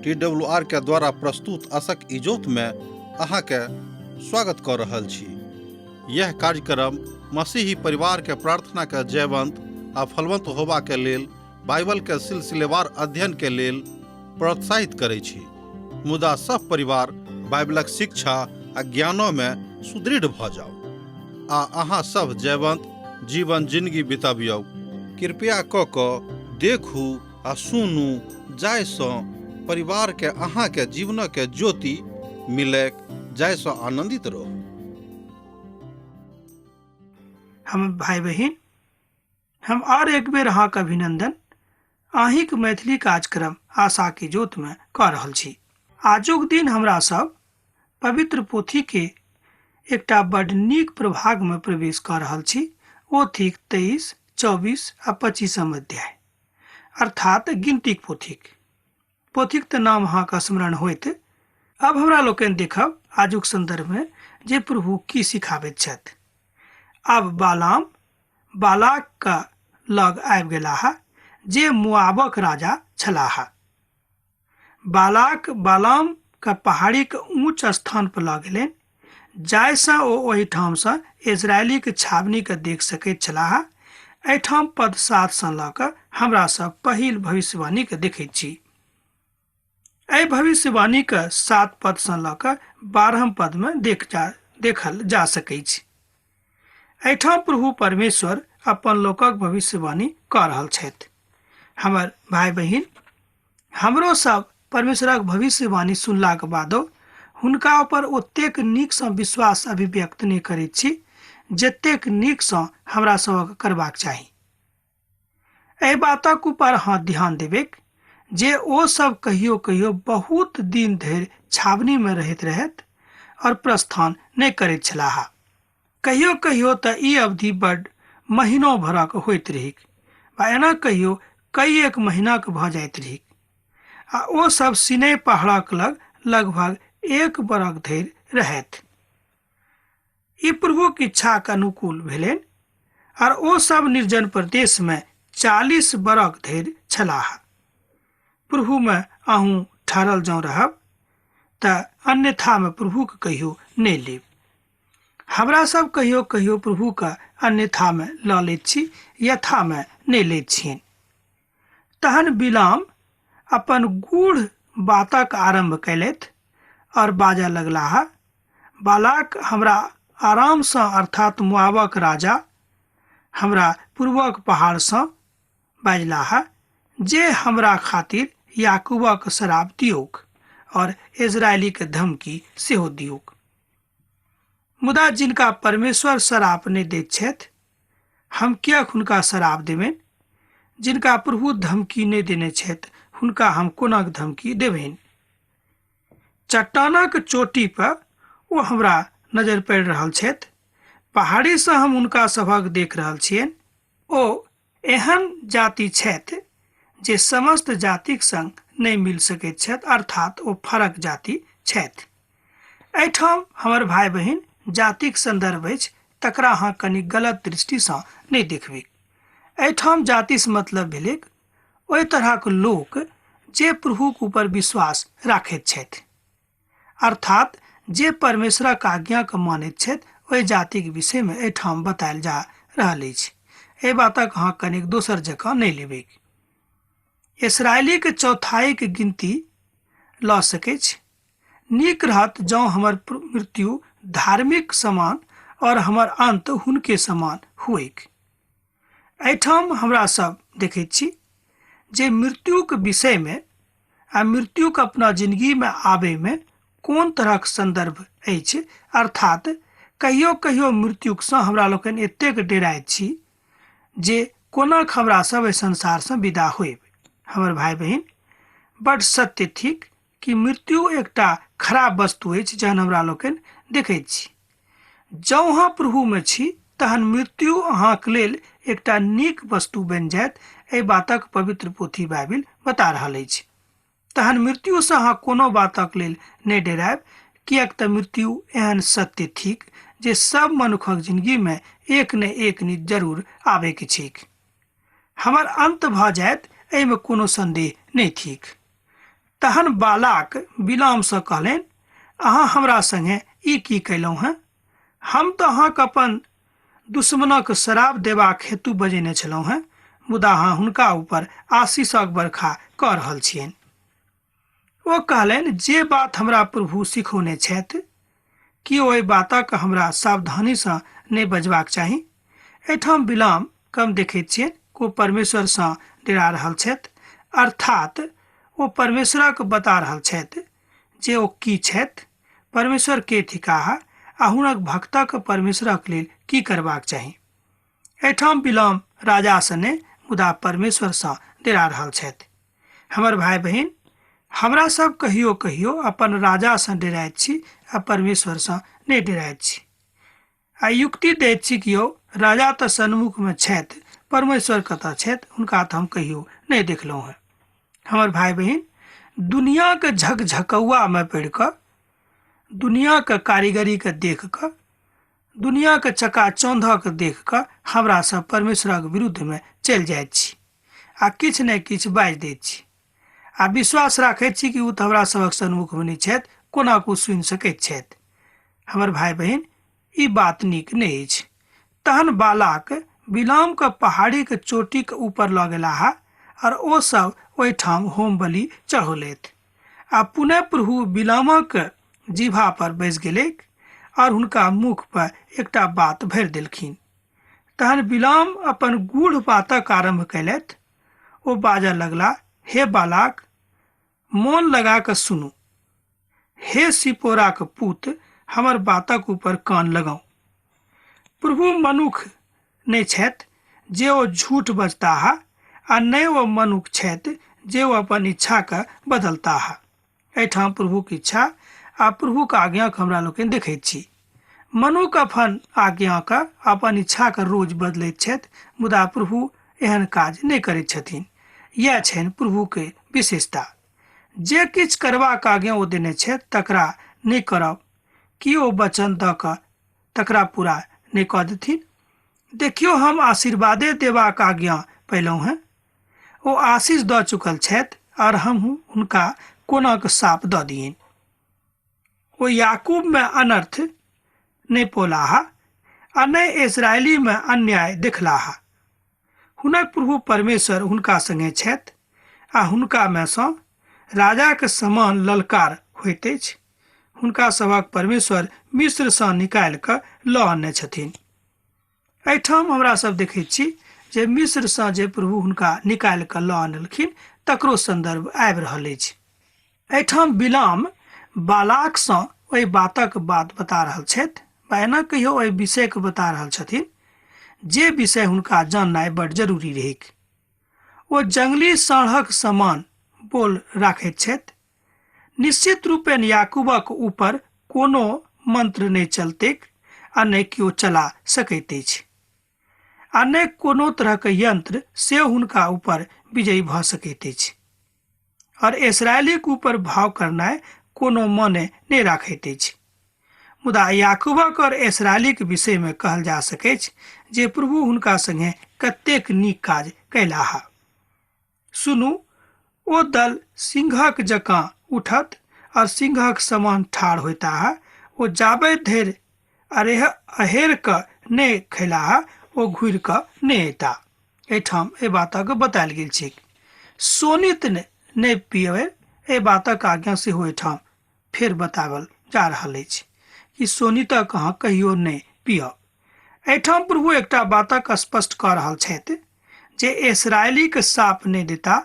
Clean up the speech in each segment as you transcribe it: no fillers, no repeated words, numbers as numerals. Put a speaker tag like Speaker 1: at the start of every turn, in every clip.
Speaker 1: T W R के द्वारा प्रस्तुत असक इजोत में अहाँके स्वागत कऽ रहल छी। यह कार्यक्रम मसीही परिवार के प्रार्थना के जयवंत आ फलवंत होबा के लेल बाइबल के सिलसिलेवार अध्ययन के लेल प्रोत्साहित करै छी। मुदा सब परिवार बाइबलक शिक्षा आ ज्ञानो में सुदृढ़ भऽ जाउ आ अहाँ सब जयवंत जीवन जिंदगी बितबियौ। कृपया कऽ कऽ देखू आ सुनू जाहिसँ परिवारके अहाँके जीवनके ज्योति मिलैक, जाहिसँ आनन्दित रहू।
Speaker 2: हम भाई बहिन, हम और एक बेर अहाँके अभिनंदन अहींक मैथिली कार्यक्रम आशा के ज्योत में कऽ रहल छी। आजुक दिन हमरा सब पवित्र पोथी के एकटा बड नीक प्रभाग में प्रवेश कऽ रहल छी, ओ थिक 23, 24 आ 25 अध्याय, अर्थात गिनतीक पोथीक। पोथीक तऽ नाम अहाँके स्मरण होइत। अब हमरा लोकनि देखब आजुक संदर्भ में जे प्रभु की सिखाबैत छथि। आब बालाम बालाक के लग आबि गेलाह, जे मोआबक राजा छलाह। बालाक बालाम के पहाड़ीक ऊंच स्थान पर लऽ गेलनि, जाहिसँ ओ ओहिठामसँ इजरायलीक छावनीके देख सकैत छलाह। एहिठाम पद 7 सँ लऽ कऽ हमरा सब पहिल भविष्यवाणीके देखैत छी। एहि भविष्यवाणीके 7 पद सँ लऽ कऽ 12 पदमे देखल जा सकैछ। एहिठाम प्रभु परमेश्वर अपन लोकक भविष्यवाणी कऽ रहल छथि। हमर भाई बहिन, हमरो सब परमेश्वरक भविष्यवाणी सुनलाक बादो हुनका ऊपर ओतेक नीकसँ विश्वास अभिव्यक्त नहि करैत छी जतेक नीकसँ हमरा सबक करबाक चाही। एहि बातक ऊपर अहाँ ध्यान देबैक जे ओ सब कहियो कहियो बहुत दिन धरि छावनी में रहैत रहैत और प्रस्थान नहि करैत छलाह। कहियो कहियो तऽ ई अवधि बड महीनो भरक होइत रहिक वा एना कहियो कई एक महीनाक भऽ जाइत रहिक आ ओ सब सिनै पहाड़क लग लगभग 1 बरख धरि रहैत। ई प्रभुक इच्छाक अनुकूल भेलनि और ओ सब निर्जन प्रदेश में 40 बरख धरि छलाह। प्रभु में अहूँ ठहरल जँ रहब तऽ अन्यथा में प्रभुक कहियो नहि लेब। हमरा सब कहियो कहियो प्रभु के अन्यथा में लऽ लैत छी, यथा में नहि लैत छियनि। तहन बिलाम अपन गूढ़ बातक आरंभ कयलथि और बाजऽ लगलाह, बालाक हमरा आराम सँ अर्थात मोआबक राजा हमरा पूर्वक पहाड़ सँ बाजलाह जे हमरा खातिर याकूबक श्राप दियौक और इजरायलीक धमकी सेहो दियौक। मुदा जिनका परमेश्वर श्राप नहि दैत छथि, हम किएक हुनका श्राप देबनि? जिनका प्रभु धमकी नहि देने छथि, हुनका हम कोना धमकी देबनि? चट्टानक चोटी पर ओ हमरा नजर पड़ि रहल छथि, पहाड़ीसँ हम हुनका सभक देख रहल छियनि। ओ एहन जाति छथि जे समस्त जातिक संग नहि मिल सकैत छथि, अर्थात ओ फरक जाति छथि। एहिठाम हमर भाई बहिन जातिक संदर्भ अछि, तकरा अहाँ कनि गलत दृष्टिसँ नहि देखबै। एहिठाम जातिसँ मतलब भेलैक ओहि तरहक लोक जे प्रभुक ऊपर विश्वास राखैत छथि, अर्थात जे परमेश्वरक आज्ञाके मानैत छथि, ओहि जातिक विषयमे एहिठाम बतायल जा रहल अछि। एहि बातक अहाँ कनिक दोसर जकाँ नहि लेबै। इसरायलीक चौथाईक गिनती लऽ सकैछ। नीक रहत जँ हमर मृत्यु धार्मिक समान और हमर अंत हुनके समान हुएक। एहिठाम हमरा सब देखैत छी जे मृत्युक विषयमे आ मृत्युक अपना जिंदगीमे आबैमे कोन तरहक संदर्भ अछि, अर्थात कहियो कहियो मृत्युकसँ हमरा लोकनि एतेक डेराइत छी जे कोना हमरा सब एहि संसारसँ विदा होइब। हमर भाई बहिन, बड सत्य थिक कि मृत्यु एकटा खराब वस्तु अछि जहन हमरा लोकनि देखैत छी। जँ अहाँ प्रभुमे छी तहन मृत्यु अहाँक लेल एकटा नीक वस्तु बनि जायत, एहि बातक पवित्र पोथी बाइबिल बता रहल अछि। तहन मृत्युसँ अहाँ कोनो बातक लेल नहि डरायब, किएक तऽ मृत्यु एहन सत्य थिक जे सब मनुखक जिंदगीमे एक ने एक दिन जरूर आबैके छैक। हमर अंत भऽ जायत एहिमे कोनो संदेह नहि थिक। तहन बालाक बिलामसँ कहलनि, अहाँ हमरा संगे ई की कयलहुँ हेँ? हम तऽ अहाँके अपन दुश्मनक श्राप देबाक हेतु बजेने छलहुँ हेँ, मुदा अहाँ हुनका ऊपर आशीषक बरखा कऽ रहल छियनि। ओ कहलनि, जे बात हमरा प्रभु सिखौने छथि, की ओहि बातक हमरा सावधानीसँ नहि बजबाक चाही? एहिठाम बिलाम कम देखैत छियनि ओ परमेश्वरसँ डेरा रहल छथि, अर्थात ओ परमेश्वरक बता रहल छथि जे ओ की छथि, परमेश्वर के थिकाह आ हुनक भक्तक परमेश्वरक लेल की करबाक चाही। एहिठाम बिलाम राजासँ नहि मुदा परमेश्वरसँ डेरा रहल छथि। हमर भाय बहिन, हमरा सब कहियो कहियो अपन राजासँ डेराइत छी आ परमेश्वरसँ नहि डेराइत छी आ युक्ति दैत छी कि यौ राजा तऽ सन्मुखमे छथि, परमेश्वर कतऽ छथि, हुनका तऽ हम कहियो नहि देखलहुँ हेँ। हमर भाय बहिन, दुनियाके झकझकौआमे पड़ि कऽ, दुनियाके कारीगरीके देख कऽ, दुनियाके चकाचौंधक देख कऽ हमरा सब परमेश्वरक विरुद्धमे चलि जाइत छी आ किछु ने किछु बाजि दैत छी आ विश्वास राखैत छी कि ओ तऽ हमरा सभक सन्मुखमे नहि छथि, कोना कऽ ओ सुनि सकैत छथि। हमर भाय बहिन, ई बात नीक नहि अछि। तहन बालाक बिलामके पहाड़ीक चोटीक ऊपर लऽ गेलाह और ओ सब ओहिठाम होम बलि चढ़ौलथि। आ पुनः प्रभु बिलामक जीभा पर बैस गेलैक और हुनका मुख पर एकटा बात भरि देलखिन। तहन बिलाम अपन गूढ़ बातक आरंभ कयलथि। ओ बाजऽ लगला, हे बालाक, मोन लगा कऽ सुनू। हे सिपोराक पूत, हमर बातक ऊपर कान लगाउ। प्रभु मनुख नहि छथि जे ओ झूठ बजताह आ नहि ओ मनुख छथि जे ओ अपन इच्छाके बदलताह। एहिठाम प्रभुक इच्छा आ प्रभुक आज्ञाके हमरा लोकनि देखैत छी। मनुख अपन आज्ञाके अपन इच्छाके रोज बदलैत छथि, मुदा प्रभु एहन काज नहि करैत छथिन। इएह छनि प्रभुके विशेषता। जे किछु करबाक आज्ञा ओ देने छथि तकरा नहि करब, की ओ वचन दऽ कऽ तकरा पूरा नहि कऽ देथिन? देखियौ, हम आशीर्वादे देबाक आज्ञा पयलहुँ हेँ। ओ आशीष दऽ चुकल छथि आओर हम हुनका कोना कऽ साप दऽ दियनि। ओ याकूबमे अनर्थ नहि पौलाह आ नहि इस्राएलीमे अन्याय देखलाह। हुनक प्रभु परमेश्वर हुनका संगे छथि आ हुनकामे सँ राजाक समान ललकार होइत अछि। हुनका सभक परमेश्वर मिस्रसँ निकालि कऽ लऽ अनने छथिन। एहिठाम हमरा सब देखैत छी जे मिस्रसँ जे प्रभु हुनका निकालि कऽ लऽ अनलखिन तकरो संदर्भ आबि रहल अछि। एहिठाम बिलाम बालाकसँ ओहि बातक बात बता रहल छथि वा एना कहियो ओहि विषयके बता रहल छथिन जे विषय हुनका जाननाइ बड्ड जरूरी रहैक। ओ जंगली साँढ़क समान बोल राखैत छथि। निश्चित रूपेण याकूबक ऊपर कोनो मंत्र नहि चलतैक आ नहि केओ चला सकैत अछि आ नहि कोनो तरहक यंत्र से हुनका ऊपर विजयी भऽ सकैत अछि और इसराइलीक ऊपर भाव करनाइ कोनो माने नहि राखैत अछि। मुदा याकूबक और इसराइलीक विषय मे कहल जा सकैछ जे प्रभु हुनका संगे कतेक नीक काज कयलाह। सुनू, ओ दल सिंहक जकाँ उठत और सिंहक समान ठाढ़ होयताह। ओ जाबे धरि अरेह अहेर कऽ नहि खयलाह, ओ घुरि कऽ नहि अयता। एहिठाम एहि बातक बतायल गेल छैक। शोणित नहि पियबै, एहि बातक आज्ञा सेहो एहिठाम फेर बताओल जा रहल अछि कि शोणितक अहाँ कहियो नहि पियब। एहिठाम प्रभु एकटा बातक स्पष्ट कऽ रहल छथि जे इसराइलीके साप नहि देता।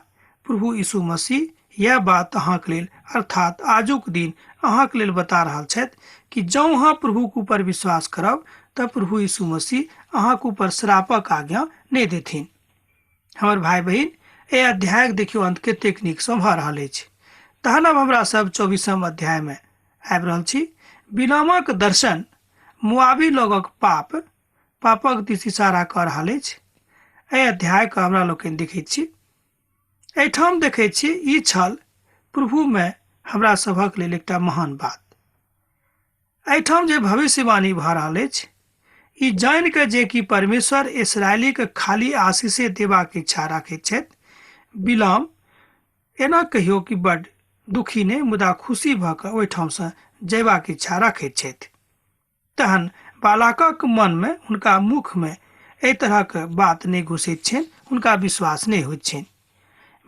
Speaker 2: प्रभु यीशु मसीह यह बात अहाँके लेल अर्थात आजुक दिन अहाँके लेल बता रहल छथि कि जँ अहाँ प्रभुके ऊपर विश्वास करब तऽ प्रभु यीशु मसीह अहाँके ऊपर श्रापक आज्ञा नहि देथिन। हमर भाय बहिन, एहि अध्यायक देखियौ अंत कतेक नीकसँ भऽ रहल अछि। तहन आब हमरा सब 24म अध्यायमे आबि रहल छी। बिलामक दर्शन मुआबी लोगक पापक दिस इशारा कऽ रहल अछि। एहि अध्यायके हमरा लोकनि देखैत छी। एहिठाम देखैत छी ई छल प्रभुमे हमरा सभक लेल एकटा महान बात। एहिठाम जे भविष्यवाणी भऽ रहल अछि ई जानि कऽ जे कि परमेश्वर इसराइलीके खाली आशीषे देबाक इच्छा राखैत छथि, बिलाम एना कहियो कि बड दुखी नहि मुदा खुशी भऽ कऽ ओहिठामसँ जयबाक इच्छा रखैत छथि। तहन बालाकक मनमे हुनका मुखमे एहि तरहक बात नहि घुसैत छनि, हुनका विश्वास नहि होइत छनि।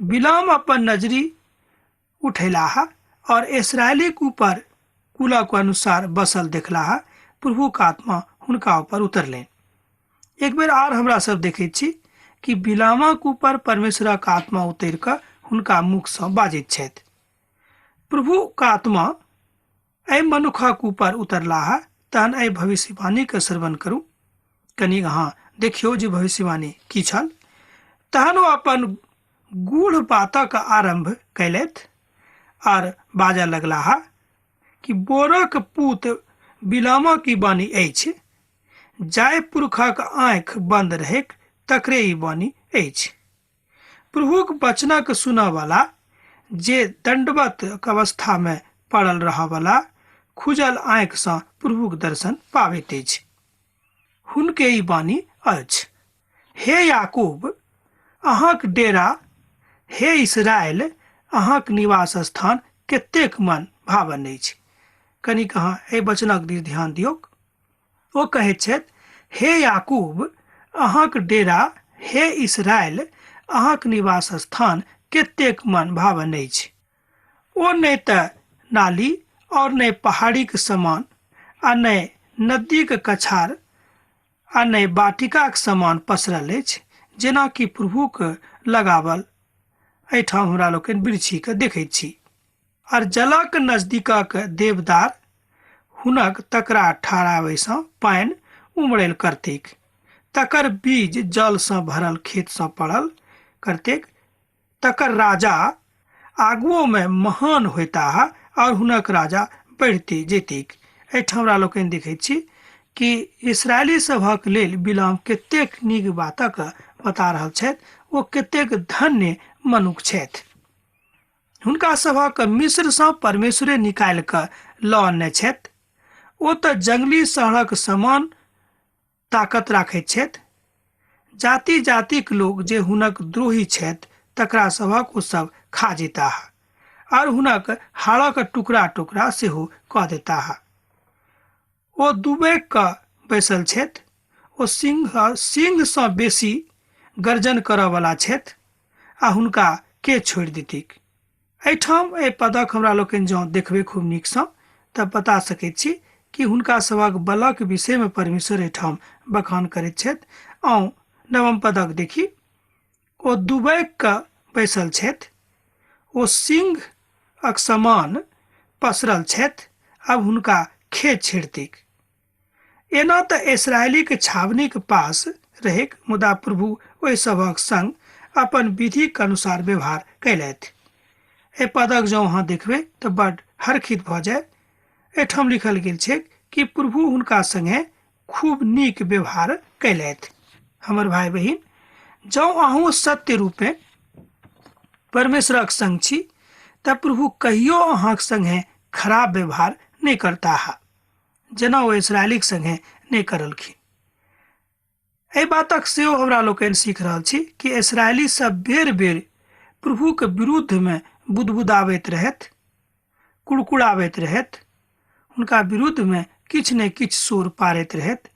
Speaker 2: बिलाम अपन नजरी उठेलाह और इसराइलीक ऊपर कुलक अनुसार बसल देखलाह। प्रभुक आत्मा हुनका ऊपर उतरलनि। एक बेर आर हमरा सब देखैत छी कि बिलामक ऊपर परमेश्वरक आत्मा उतरि कऽ हुनका मुखसँ बाजैत छथि। प्रभुक आत्मा एहि मनुखक ऊपर उतरलाह। तहन एहि भविष्यवाणीके श्रवण करू। कनि अहाँ देखियौ जे भविष्यवाणी की छल। तहन ओ अपन गूढ़ बातक आरम्भ कयलथि आर बाजऽ लगलाह कि बोरक पूत बिलामक ई वाणी अछि, जाहि पुरखक आँखि बन्द रहैक तकरे ई वाणी अछि। प्रभुक वचनक सुनऽवला, जे दण्डवत अवस्थामे पड़ल रहऽवला, खुजल आँखिसँ प्रभुक दर्शन पाबैत अछि। हुनके ई वाणी अछि, हे याकूब, अहाँक डेरा, हे इस्राएल, अहाँक निवास स्थान कतेक मन भावन अछि। कनिक अहाँ एहि वचनक दिस ध्यान दियौक। ओ कहैत छथि, हे याकूब, अहाँक डेरा, हे इस्राएल, अहाँक निवास स्थान कतेक मन भावन अछि। ओ नहि तऽ नाली और नहि पहाड़ीक समान आ नहि नदीक कछार आ नहि वाटिकाक समान पसरल अछि, जेना कि प्रभुक लगावल एहिठाम हमरा लोकनि वृक्षीके देखैत छी। आर जलक नजदीकक देवदार हुनक तकरा ठहराबैसँ पानि उमड़ल करतैक, तकर बीज जलसँ भरल खेतसँ पड़ल करतैक, तकर राजा आगुओमे महान होयताह और हुनक राजा बढ़िते जेतैक। एहिठाम हमरा लोकनि देखैत छी कि इसराइली सभक लेल बिलाम कतेक नीक बातक बता रहल छथि, ओ कतेक धन्य मनुख छथि। हुनका सभक मिस्रसँ परमेश्वरे निकालि कऽ लऽ अनने छथि। ओ तऽ जंगली शहरक समान ताकत राखैत छथि। जाति जातिक लोक जे हुनक द्रोही छथि तकरा सभक ओ सब खा जेताह और हुनक हाड़क टुकड़ा टुकड़ा सेहो कऽ देताह। ओ दुबैक कऽ बैसल छथि। ओ सिंह सिंहसँ बेसी गर्जन करऽवला छथि आ हुनका के छोड़ि देतिक। एहिठाम एहि पदक हमरा लोकनि जँ देखबै खूब नीकसँ तऽ बता सकैत छी कि हुनका सभक बलक विषयमे परमेश्वर एहिठाम बखान करैत छथि। आउ नवम पदक देखी। ओ दुबैक कऽ बैसल छथि, ओ सिंहक समान पसरल छथि, आब हुनका खेत छिड़तिक। एना तऽ इसराइलीक छावनीक पास रहैक, मुदा प्रभु ओहि सभक संग अपन विधिक अनुसार व्यवहार कयलथि। एहि पदक जँ अहाँ देखबै तऽ बड्ड हरखित भऽ जाय। एहिठाम लिखल गेल छैक कि प्रभु हुनका संगे खूब नीक व्यवहार कयलथि। हमर भाय बहिन, जँ अहूँ सत्य रूपे परमेश्वरक संग छी तऽ प्रभु कहियो अहाँक संगे खराब व्यवहार नहि करताह, जेना ओ इसराइलीक संगे नहि करलखिन। एहि बातक सेहो हमरा लोकनि सीख रहल छी कि इसराइली सब बेर बेर प्रभुके विरुद्धमे बुदबुदाबैत रहथि, कुड़कुड़ाबैत रहथि, हुनका विरुद्धमे किछु ने किछु शोर पारैत रहथि।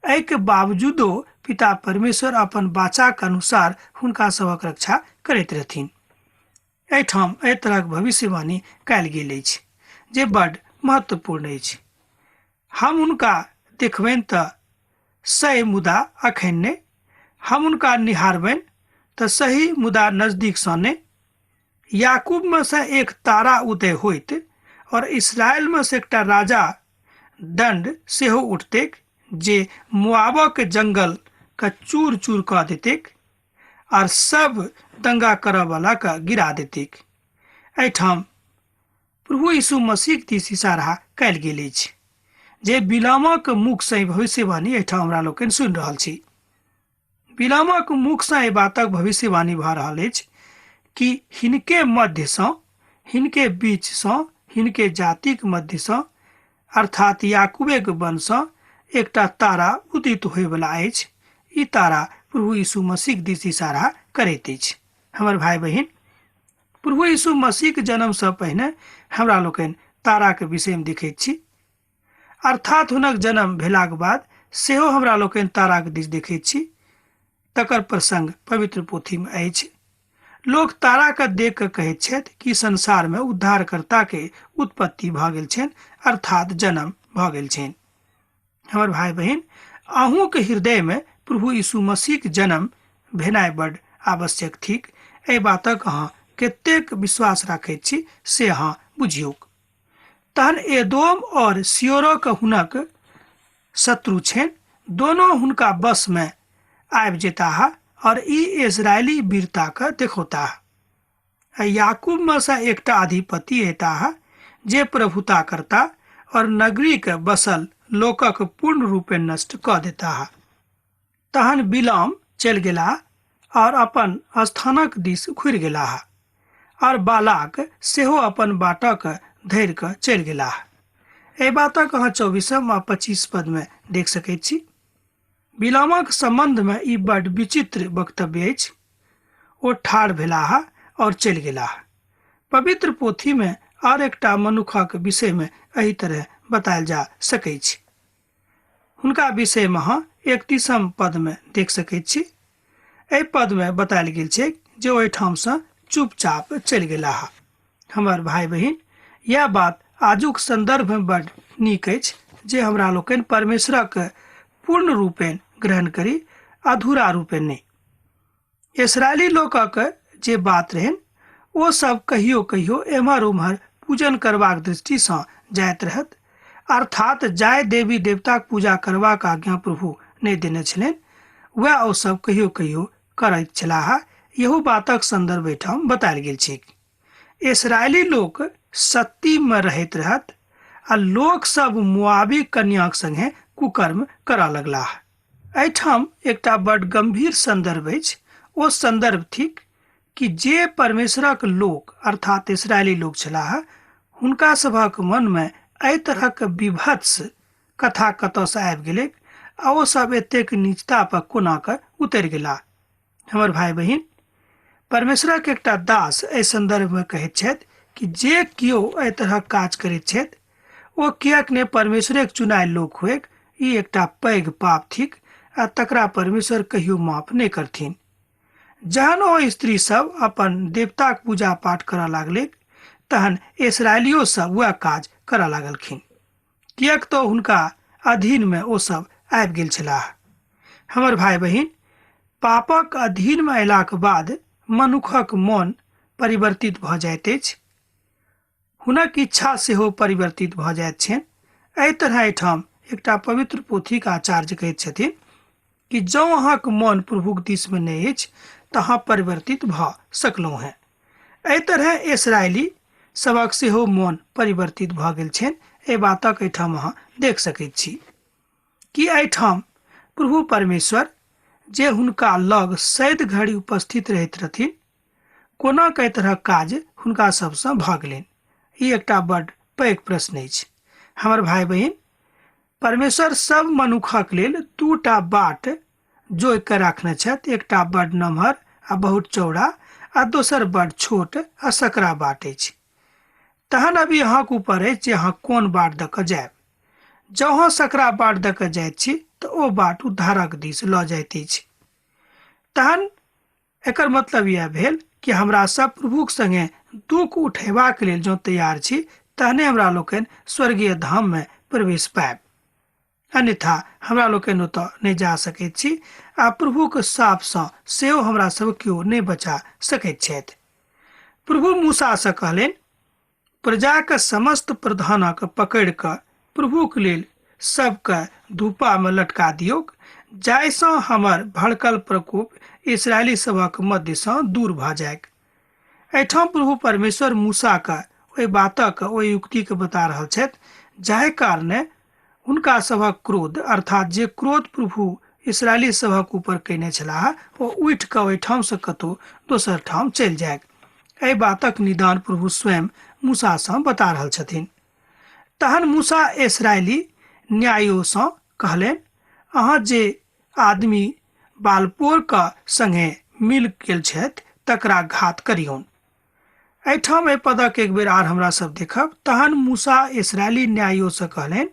Speaker 2: एहिके बावजूदो पिता परमेश्वर अपन वाचाक अनुसार हुनका सभक रक्षा करैत रहथिन। एहिठाम एहि तरहक भविष्यवाणी कयल गेल अछि जे बड्ड महत्वपूर्ण अछि। हम हुनका देखबनि तऽ सही मुदा अखन नहि, हम हुनका निहारबनि तऽ सही मुदा नजदीकसँ नहि। याकूबमे सँ एक तारा उदय होइत और इसराइलमे सँ एकटा राजा दण्ड सेहो उठतैक, जे मोआबक जंगल के चूर चूर कऽ देतैक आर सब दंगा करऽ वाला के गिरा देतैक। एहिठाम प्रभु यीशु मसीह दिस इशारा कयल गेल अछि, जे बिलामक मुख सँ ई भविष्यवाणी एहिठाम हमरा लोकनि सुनि रहल छी। बिलामक मुखसँ एहि बातक भविष्यवाणी भऽ रहल अछि कि हिनके मध्यसँ, हिनके बीचसँ, हिनके जातिक मध्यसँ, अर्थात याकूबेक वंशसँ एकटा तारा उदित होयवला अछि। ई तारा प्रभु यीशु मसीह दिस इशारा करैत अछि। हमर भाय बहिन, प्रभु यीशु मसीहके जन्मसँ पहिने हमरा लोकनि ताराके विषयमे देखैत छी, अर्थात हुनक जन्म भेलाक बाद सेहो हमरा लोकनि ताराके दिस देखैत छी। तकर प्रसंग पवित्र पोथीमे अछि। लोक ताराके देख कऽ कहैत छथि कि संसारमे उद्धारकर्ताके उत्पत्ति भऽ गेल छनि, अर्थात जन्म भऽ गेल छनि। हमर भाई बहिन, अहूँके हृदयमे प्रभु यीशु मसीहके जन्म भेनाइ बड आवश्यक थिक। एहि बातक अहाँ कतेक विश्वास राखैत छी से अहाँ बुझियौक। तहन एदोम और सियोरक हुनक शत्रु छनि, दोनो हुनका बस में आबि जेताह और ई इजरायली वीरता के देखौताह। याकूब में से एकटा अधिपति एताह जे प्रभुता करता और नगरी के बसल लोकक पूर्ण रूपे नष्ट कऽ देताह। तहन बिलाम चलि गेलाह और अपन स्थानक दिस घुरि गेलाह और बालाक सेहो अपन बाटक धरि कऽ चलि गेलाह। एहि बातक अहाँ 24 आ 25 पद में देख सकैत छी। बिलामक संबंध में ई बड विचित्र वक्तव्य अछि। ओ ठाढ़ भेलाह और चलि गेलाह। पवित्र पोथी में और एकटा मनुखक विषय में एहि तरह बतायल जा सकैछ। हुनका विषय में अहाँ 31 पद में देख सकैत छी। एहि पद में बतायल गेल छै जे ओहिठामसँ चुपचाप चलि गेलाह। हमर भाई बहिन, यह बात आजुक संदर्भ में बड नीक अछि जे हमरा लोकनि परमेश्वरक पूर्ण रूपेण ग्रहण करी, अधूरा रूपेण नहि। इसराइली लोकक जे बात रहनि ओ सब कहियो कहियो एम्हर ओम्हर पूजन करबाक दृष्टिसँ जाइत रहत, अर्थात जाय देवी देवताक पूजा करबाक आज्ञा प्रभु नहि देने छलनि, वएह ओ सब कहियो कहियो करैत छलाह। इहो बातक संदर्भ एहिठाम बतायल गेल छैक। इसराइली लोक सत्ती में रहैत रहत आ लोक सब मुआबी कन्याक संगे कुकर्म करऽ लगलाह। एहिठाम एकटा बड गंभीर संदर्भ अछि। ओ संदर्भ थिक कि जे परमेश्वरक लोक अर्थात इसराइली लोक छलाह, हुनका सभक मन में एहि तरहक विभत्स कथा कतऽसँ आबि गेलैक आ ओ सब एतेक नीचता पर कोना कऽ उतरि गेलाह। हमर भाई बहिन, परमेश्वरक एकटा दास एहि संदर्भ में कहैत छथि कि जे केओ एहि तरहक काज करैत छथि ओ किएक नहि परमेश्वरक चुनायल लोक होइक, ई एकटा पैघ पाप थिक आ तकरा परमेश्वर कहियो माफ नहि करथिन। जहन ओ स्त्री सब अपन देवताक पूजा पाठ करऽ लागलैक तहन इसराइलियो सब वएह काज करऽ लागलखिन, किएक तऽ हुनका अधीन में ओ सब आबि गेल छलाह। हमर भाई बहिन, पापक अधीन में अयलाक बाद मनुखक मन परिवर्तित भऽ जाइत अछि, हुनक इच्छा सेहो परिवर्तित भऽ जाइत छनि। एहि तरह एहिठाम एकटा पवित्र पोथीक आचार्य कहैत छथिन कि जँ अहाँक मन प्रभुक दिसमे नहि अछि तऽ अहाँ परिवर्तित भऽ सकलहुँ हेँ। एहि तरह इसराइली सभक सेहो मन परिवर्तित भऽ गेल छनि। एहि बातक एहिठाम अहाँ देख सकैत छी कि एहिठाम प्रभु परमेश्वर जे हुनका लग सैद घड़ी उपस्थित रहैत रहथिन, कोना कई तरहक काज हुनका सबसँ भऽ गेलनि, ई एकटा बड पैघ प्रश्न अछि। हमर भाई बहिन, परमेश्वर सब मनुखक लेल दूटा बाट जोड़ि कऽ राखने छथि, एकटा बड नमहर आ बहुत चौड़ा आ दोसर बड छोट आ सकरा बाट अछि। तहन अभी अहाँक ऊपर अछि जे अहाँ कोन बाट दऽ कऽ जायब। जँ अहाँ सकरा बाट दऽ कऽ जाइत छी तऽ ओ बाट उद्धारक दिस लऽ जाइत अछि। तहन एकर मतलब यह भेल कि हमरा सब प्रभुक संगे दुख उठेबाक लेल जँ तैयार छी तहने हमरा लोकनि स्वर्गीय धाम में प्रवेश पायब, अन्यथा हमरा लोकनि ओतऽ नहि जा सकैत छी आ प्रभुक सापसँ सेहो हमरा सब केओ नहि बचा सकैत छथि। प्रभु मूसासँ कहलनि, प्रजाक समस्त प्रधानक पकड़ि कऽ प्रभुक लेल सबके धूपामे लटका दियौक, जाहिसँ हमर भड़कल प्रकोप इसराइली सभक मध्यसँ दूर भऽ जाइक। एहिठाम प्रभु परमेश्वर मूसाके ओहि बातक ओहि युक्तिके बता रहल छथि जाहि कारणे हुनका सभक क्रोध, अर्थात जे क्रोध प्रभु इसराइली सभक ऊपर कयने छलाह, ओ उठि कऽ ओहिठामसँ कतहु दोसर ठाम चलि जाइक। एहि बातक निदान प्रभु स्वयं मूसासँ बता रहल छथिन। तहन मूसा इसराइली न्यायोसँ कहलनि, अहाँ जे आदमी बालपोर क संगे मिल गेल छथि तकरा घात करियौन। एहिठाम एहि पदक एक बेर आर हमरा सब देखब। तहन मूसा इसराइली न्यायोसँ कहलनि,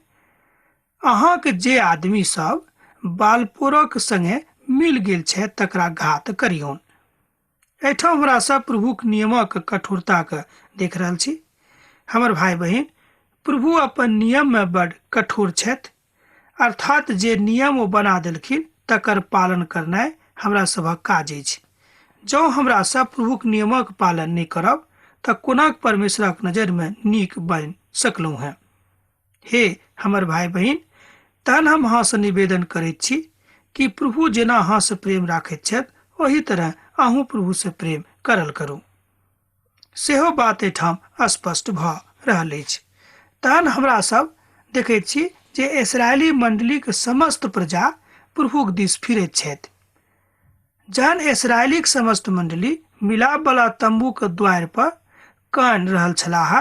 Speaker 2: अहाँक जे आदमी सब बालपोरक संगे मिल गेल छै तकरा घात करियौन। एहिठाम हमरा सब प्रभुक नियमक कठोरताके देख रहल छी। हमर भाय बहिन, प्रभु अपन नियममे बड कठोर छथि, अर्थात जे नियम ओ बना देलखिन तकर पालन करनाइ हमरा सभक काज अछि। जँ हमरा सब प्रभुक नियमक पालन नहि करब तऽ कोना परमेश्वरक नजरिमे नीक बनि सकलहुँ हेँ? हे हमर भाय बहिन, तहन हम अहाँसँ निवेदन करैत छी कि प्रभु जेना अहाँसँ प्रेम राखैत छथि ओही तरह अहूँ प्रभुसँ प्रेम करल करू। सेहो बात एहिठाम स्पष्ट भऽ रहल अछि। तहन हमरा सब देखैत छी जे इसराइली मण्डलीक समस्त प्रजा प्रभुक दिस फिरैत छथि। जहन इसराइलीक समस्त मण्डली मिलापवला तम्बूक द्वारि पर कानि रहल छलाह,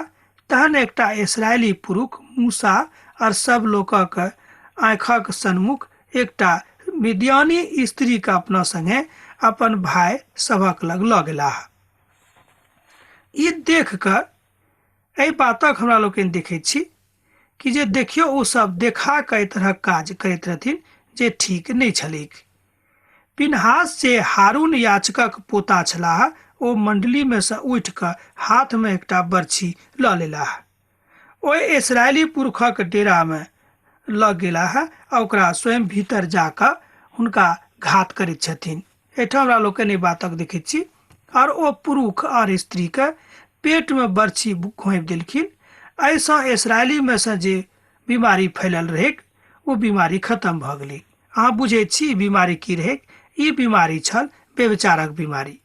Speaker 2: तहन एकटा इसराइली पुरुष मूसा और सब लोकक आँखक सन्मुख एकटा मिद्यानी स्त्रीके अपना संगे अपन भाय सभक लग लऽ गेलाह। ई देख कऽ एहि बातक हमरा लोकनि देखैत छी कि जे देखियौ ओ सब देखा कऽ एहि तरहक काज करैत रहथिन जे ठीक नहि छलैक। पिनहास जे हारून याचकक पोता छलाह ओ मण्डलीमे सँ उठि कऽ हाथमे एकटा बरछी लऽ लेलाह। ओहि इसराइली पुरुषक डेरामे लऽ गेलाह आ ओकरा स्वयं भीतर जा कऽ हुनका घात करैत छथिन। एहिठाम हमरा लोकनि एहि बातक देखैत छी। आओर ओ पुरुष आओर स्त्रीके पेटमे बरछी घोंपि देलखिन। एहिसँ इसराइलीमे सँ जे बीमारी फैलल रहैक ओ बीमारी खतम भऽ गेलै। अहाँ बुझैत छी ई बीमारी की रहैक? ई बीमारी छल व्यभिचारक बीमारी।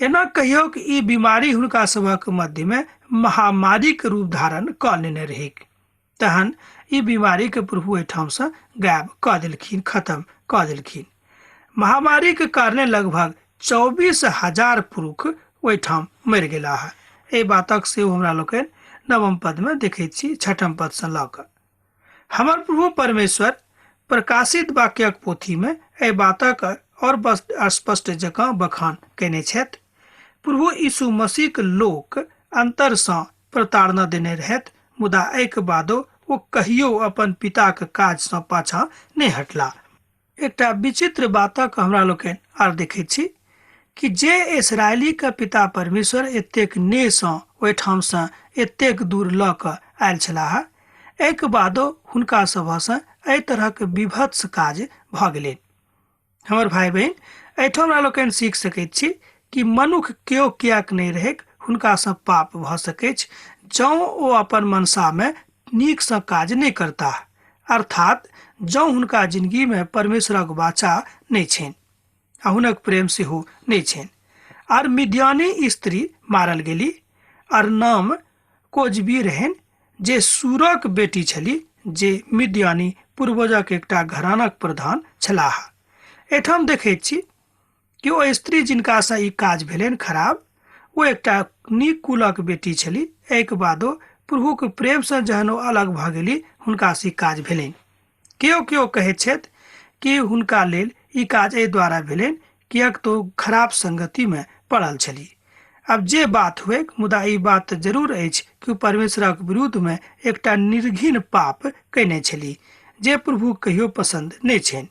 Speaker 2: एना कहियौ कि ई बीमारी हुनका सभक मध्यमे महामारीक रूप धारण कऽ लेने रहैक। तहन ई बीमारीके प्रभु एहिठामसँ गायब कऽ देलखिन, खतम कऽ देलखिन। महामारीके कारणे लगभग 24,000 पुरुष ओहिठाम मरि गेलाह। एहि बातक सेहो हमरा लोकनि नवम पदमे देखैत छी, छठम पदसँ लऽ कऽ। हमर प्रभु परमेश्वर प्रकाशित वाक्यक पोथीमे एहि बातक आओर स्पष्ट जकाँ बखान कयने छथि। प्रभु यीशु मसीहक लोक अन्तरसँ प्रताड़ना देने रहथि, मुदा एहिके बादो ओ कहियो अपन पिताक काजसँ पाछाँ नहि हटला। एकटा विचित्र बातक हमरा लोकनि आर देखैत छी कि जे इसराइलीके पिता परमेश्वर एतेक नेहसँ ओहिठामसँ एतेक दूर लऽ कऽ आयल छलाह, एहिके बादो हुनका सभसँ एहि तरहक विभत्स काज भऽ गेलनि। हमर भाय बहिन, एहिठाम हमरा लोकनि सीख सकैत छी कि मनुख केओ किएक नहि रहैक, हुनकासँ पाप भऽ सकैछ जँ ओ अपन मनसामे नीकसँ काज नहि करताह, अर्थात जँ हुनका जिंदगीमे परमेश्वरक वाचा नहि छनि आ हुनक प्रेम सेहो नहि छनि। आर मिद्यानी स्त्री मारल गेली आर नाम कोजबी रहनि, जे सूरक बेटी छली, जे मिद्यानी पूर्वजक एकटा घरानक प्रधान छलाह। एहिठाम देखैत छी कि ओ स्त्री जिनकासँ ई काज भेलनि खराब, ओ एकटा नीक कुलक बेटी छली। एहिके बादो प्रभुक प्रेमसँ जहन ओ अलग भऽ गेली, हुनकासँ ई काज भेलनि। केओ केओ कहैत छथि कि हुनका लेल ई काज एहि द्वारा भेलनि किएक तऽ ओ खराब संगतिमे पड़ल छली। आब जे बात हुए, मुदा ई बात तऽ जरूर अछि कि ओ परमेश्वरक विरुद्धमे एकटा निर्घिन पाप कयने छली, जे प्रभु कहियो पसन्द नहि छनि।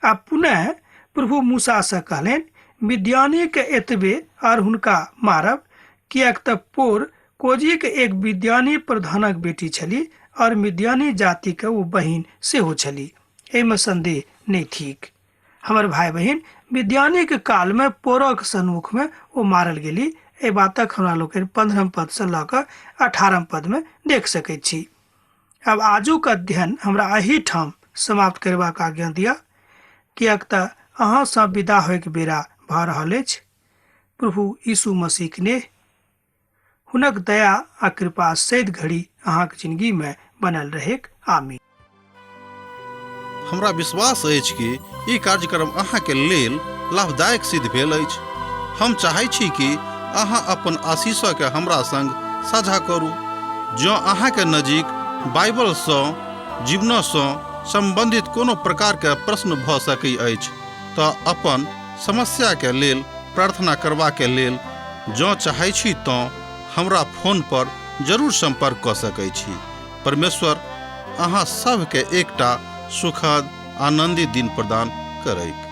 Speaker 2: आ पुनः प्रभु मूसासँ कहलनि, मिद्यानीके एतबे आर हुनका मारब, किएक तऽ पोर कोजीक एक मिद्यानी प्रधानक बेटी छली और मिद्यानी जातिके ओ बहिन सेहो छली। एहिमे संदेह नहि थिक। हमर भाय बहिन, मिद्यानीक कालमे पोरक सन्मुखमे ओ मारल गेली। एहि बातक हमरा लोकनि 15 पदसँ लऽ कऽ 18 पदमे देख सकैत छी। आब आजुक अध्ययन हमरा एहिठाम समाप्त करबाक आज्ञा दिअ, किएक तऽ अहाँसँ विदा होइके बेरा भऽ रहल अछि। प्रभु यीशु मसीहक नेह, हुनक दया आ कृपा सैद घड़ी अहाँक जिंदगी में बनल रहेक। आमीन।
Speaker 1: हमरा विश्वास अछि कि ई कार्यक्रम अहाँके लेल लाभदायक सिद्ध भेल अछि। हम चाहै छी कि अहाँ अपन आशीषके हमरा संग साझा करू। जँ अहाँके नजीक बाइबलसँ जीवनसँ सम्बन्धित कोनो प्रकारके प्रश्न भऽ सकै अछि तऽ अपन समस्याके लेल प्रार्थना करबाके लेल जँ चाहै छी तँ हमरा फोन पर जरूर सम्पर्क कऽ सकै छी। परमेश्वर अहाँ सभके एकटा सुखद आनन्दित दिन प्रदान करैक।